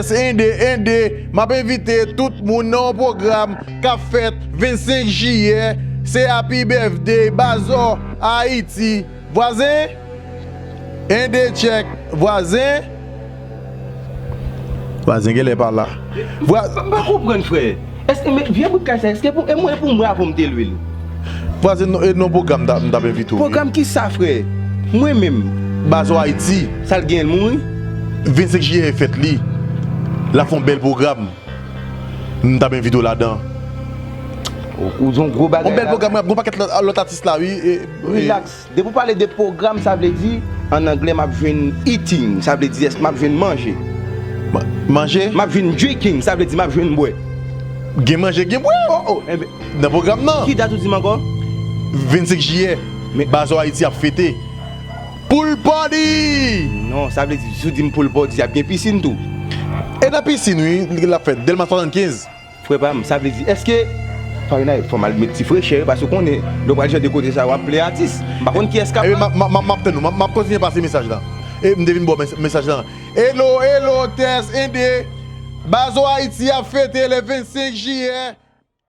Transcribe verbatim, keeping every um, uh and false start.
Ende, ende, m ap envite tout moun nan yon pwogram k ap fèt vennsenk jiyè, se Happy Birthday, Bazo Ayiti. Vwazen? Ende, tchèk. Vwazen? Vwazen genlè pa la. Vwa- M pa konprann, frè. Èske, men, vye bout kay sa, èske pou, e mwen, pou mwen, avè w m te lwe l? Vwazen, non, e non pwogram m t ap envite w, wi. Pwogram ki sa, frè? Mwen menm. Bazo Ayiti. Sa l genyen, l mouri? Vennsenk jiyè e fèt li. L ap fè yon bèl pwogram. M t ap envite w ladan. Ou, ou di yon gwo bagay la. Yon bèl pwogram, gon pakèt lòt, lòt atis la, wi. E, e, relax. Depi w pale de pwogram, sa vle di, an anglè, m ap jwenn eating. Sa vle di, èske m ap jwenn manje? Ma-, manje? M ap jwenn drinking. Sa vle di, m ap jwenn bwè. Gen manje, gen bwè, oh, oh. Enben, nan pwogram nan. Ki dat ou di m ankò? Vennsenk jiyè. Men Bazo Ayiti ap fete. Pool party! Non, sa vle di, si w di m pool party, ap gen pisin tou. E nan pisin, wi, l ap fèt. Dèlma swasannkenz. Frè pa m, sa vle di, èske Fahrenheit, fò m al met ti frechè, paske w konnen, lè w pral jan de kote sa, w ap ple atis. M pa konn kiyès k ap. Ebyen, m ap, m ap, m ap tann ou, m ap, m ap kontinye pase mesaj la. E m te vin ba w mes-, mesaj la. Hello, hello, tès, ende. Bazo Ayiti ap fete le vennsenk jiyè.